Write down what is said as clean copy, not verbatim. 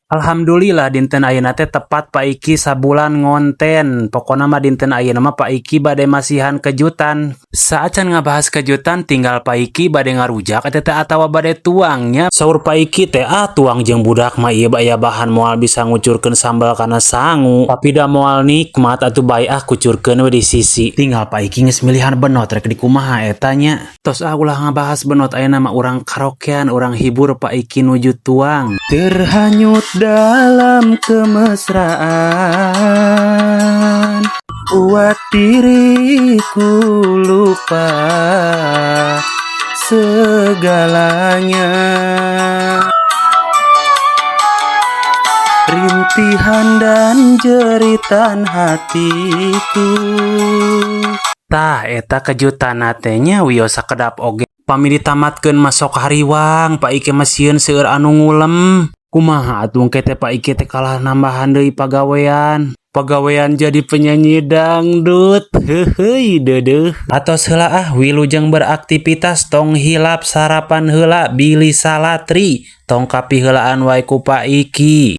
Alhamdulillah, dinten ayeuna teh tepat Pak Iki sabulan ngonten. Pokona mah dinten ayeuna mah Pak Iki bade masihan kejutan. Saacan ngabahas kejutan, tinggal Pak Iki bade ngarujak eta teh atawa bade tuangnya. Saur Pak Iki teh, "Ah, tuang jeung budak mah ieu aya bahan, moal bisa ngucurkeun sambal kana sangu." Tapi da moal nikmat atuh, bae ah, kucurkeun we di sisi. Tinggal Pak Iki geus milihan benot, rek dikumaha eta nya. Tos ah, ulah ngabahas benot, ayeuna mah urang karaokean, urang hibur Pak Iki nuju tuang. Terhanyut dalam kemesraan, buat diriku lupa segalanya. Rintihan dan jeritan hatiku. Tah, eta kejutan teh nya, wios sakedap oge. Pami ditamatkeun mah sok hariwang, Pak Iki mah sieun seueur anu ngulem. Kumaha atuh engke teh Pak Iki teh kalah nambahan deui pagawean. Pagawean jadi penyanyi dangdut. Heuheuy deudeuh. Atos heula ah, wilujeng beraktivitas, tong hilap sarapan heula, bilih salatri. Tong kapiheulaan wae ku Pak Iki.